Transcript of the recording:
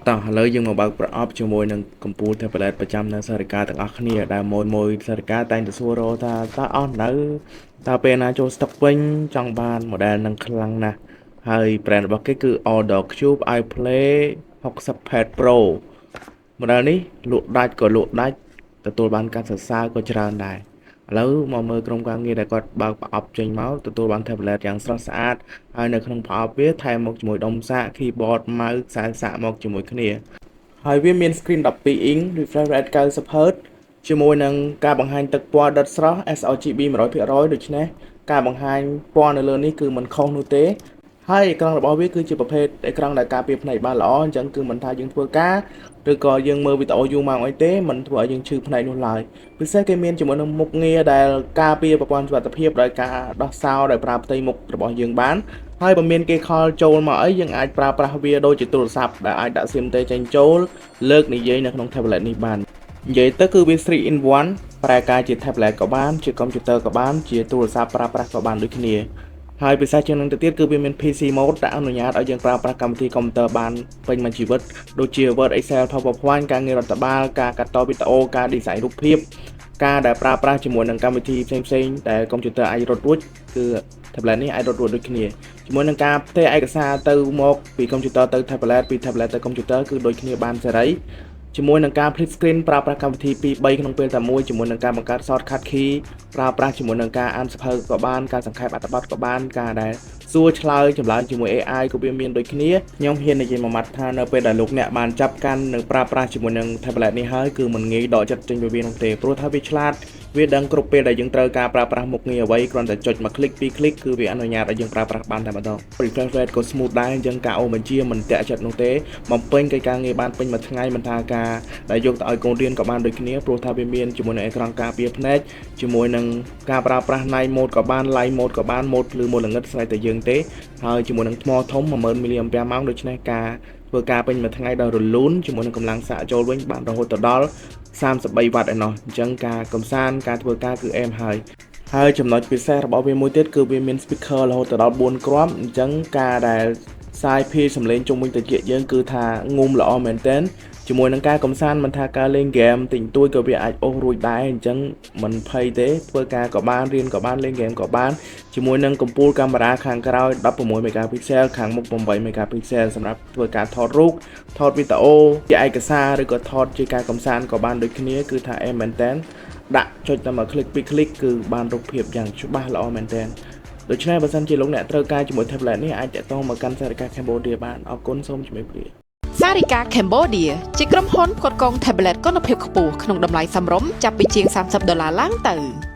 តោះឥឡូវយើងមកបើកប្រអប់ជាមួយនឹងកំពូល tablet ប្រចាំនៅសារិកាទាំងអស់គ្នាដែលមួយមួយសារិកាតែងតែសួររកថាតើអស់នៅតើពេលណាចូលស្តុកវិញចង់បាន model នឹងខ្លាំងណាស់ហើយ brand របស់គេគឺ Alldocube iPlay 60 Pad Pro model នេះលក់ដាច់ក៏លក់ដាច់ទទួលបានការសរសើរក៏ច្រើនដែរឥឡូវមកមើលក្រុមការងារដែលគាត់បើកប្រអប់ចេញមកទទួលបាន tablet យ៉ាងស្រស់ស្អាតហើយនៅក្នុងប្រអប់វាថែមមកជាមួយដុំសាក keyboard mouse ខ្សែសាកមកជាមួយគ្នា ហើយវាមាន screen 12 inch refresh rate 90 Hz ជាមួយនឹងការបង្ហាញទឹកពណ៌ដិតស្រស់ sRGB 100%ដូច្នេះការបង្ហាញពណ៌នៅលើនេះគឺមិនខុសនោះទេហើយអេក្រង់របស់វាគឺជាប្រភេទអេក្រង់ដែលការពារភ្នែកបានល្អអញ្ចឹងគឺមិនថាយើងធ្វើការឬក៏យើងមើលវីដេអូយូរម៉ោងអីទេមិនធ្វើឲ្យយើងឈឺភ្នែកនោះឡើយពិសេសគេមានជាមួយនឹងមុខងារដែលការពារប្រព័ន្ធសុវត្ថិភាពដោយការដោះសោដោយប្រើផ្ទៃមុខរបស់យើងបានហើយបើមានគេ call ចូលមកអីយើងអាចប្រើប្រាស់វាដូចជាទូរស័ព្ទដែលអាចដាក់ SIM ទេចេញចូលលើកនិយាយនៅក្នុង tablet នេះបាននិយាយទៅគឺវា3 in 1ប្រែការជា tablet ក៏បានជា computer ក៏បានជាទូរស័ព្ទប្រើប្រាស់ក៏បានដូចគ្នាហើយពិសេសជាងនឹងទៅទៀតគឺវាមាន PC mode ដែលអនុញ្ញាតឲ្យយើងប្រើប្រាស់កម្មវិធីកុំព្យូទ័របានពេញមួយជីវិតដូចជា Word, Excel, PowerPoint ការងាររដ្ឋបាលការកាត់តវីដេអូការ design រូបភាពការដែលប្រើប្រាស់ជាមួយនឹងកម្មវិធីផ្សេងៗដែលកុំព្យូទ័រអាចរត់រួចគឺ tablet នេះអាចរត់រួចដូចគ្នាជាមួយនឹងការផ្ទេរឯកសារទៅមកពីកុំព្យូទ័រទៅ tablet ពី tablet ទៅកុំព្យូទ័រគឺដូចគ្នាបានសេរីជាមួយនឹងការ split screen ប្រើប្រាស់កម្មវិធី2 3ក្នុងពេលតែមួយជាមួយនឹងការបង្កើត shortcut key ប្រើប្រាស់ជាមួយនឹងការអានសៀវភៅក៏បានការសង្ខេបអត្ថបទក៏បានការដែលសួរឆ្លើយចម្លើយជាមួយ AI ក៏វាមានដូចគ្នាខ្ញុំហ៊ាននិយាយមួយម៉ាត់ថានៅពេលដែលលោកអ្នកបានចាប់កាន់និងប្រើប្រាស់ជាមួយនឹង tablet នេះហើយគឺមិនងាយដកចិត្តចេញពីវានោះទេព្រោះថាវាឆ្លាតវាដឹងគ្រប់ពេលដែលយើងត្រូវការប្រើប្រាស់មុខងារអ្វីគ្រាន់តែចុចមួយ click ពីរ click គឺវាអនុញ្ញាតឲ្យយើងប្រើប្រាស់បានតែម្ដង refresh rate ក៏ smooth ដែរអញ្ចឹងការអូសបញ្ជាមិនតាក់ចិត្តនោះទេបំពេញកិច្ចការងារបានពេញមួយថ្ងៃមិនថាការដែលយកទៅឲ្យកូនរៀនក៏បានដូចគ្នាព្រោះថាវាមានជាមួយនឹងអេក្រង់ការពារភ្នែកជាមួយនឹងការប្រើប្រាស់ night mode ក៏បាន light mode ក៏បាន mode ភ្លឺ mode ល្ងិតស្រេចតែយើងទេហើយជាមួយនឹងថ្មធំ10000 mAh ដូច្នេះការធ្វើការពេញមួយថ្ងៃដោយរលូនជាមួយនឹងកម្លាំងសាកចូលវិញបានរហូតទៅដល់33វ៉ាត់ឯណោះអញ្ចឹងការកំសាន្តការធ្វើការគឺអែមហើយហើយចំណុចពិសេសរបស់វាមួយទៀតគឺវាមាន speaker រហូតទៅដល់4គ្រាប់អញ្ចឹងការដែលសាយភាយសំឡេងជុំវិញត្រចៀកយើងគឺថាងុំល្អមែនទែនជាមួយនឹងការកំសាន្តមិនថាការលេងហ្គេមតិចតួចក៏វាអាចអូសរួចដែរអញ្ចឹងមិនភ័យទេធ្វើការក៏បានរៀនក៏បានលេងហ្គេមក៏បានជាមួយនឹងកំពូលកាមេរ៉ាខាងក្រោយ16 megapixel ខាងមុខ8 megapixel សម្រាប់ធ្វើការថតរូបថតវីដេអូជាឯកសារឬក៏ថតជាការកំសាន្តក៏បានដូចគ្នាគឺថាអែមមែនតើដាក់ចុចតែមួយ click ពីរ click គឺបានរូបភាពយ៉ាងច្បាស់ល្អមែនតើដូច្នេះបើសិនជាលោកអ្នកត្រូវការជាមួយ tablet នេះអាចទាក់ទងមកកាន់សារិកា Cambodia បានអរគុណសូមជម្រាបលា សារិកា Cambodia ជាក្រុមហ៊ុនផ្គត់ផ្គង់ tablet គុណភាពខ្ពស់ក្នុងតម្លៃសមរម្យចាប់ពីជាង30ដុល្លារឡើងទៅ។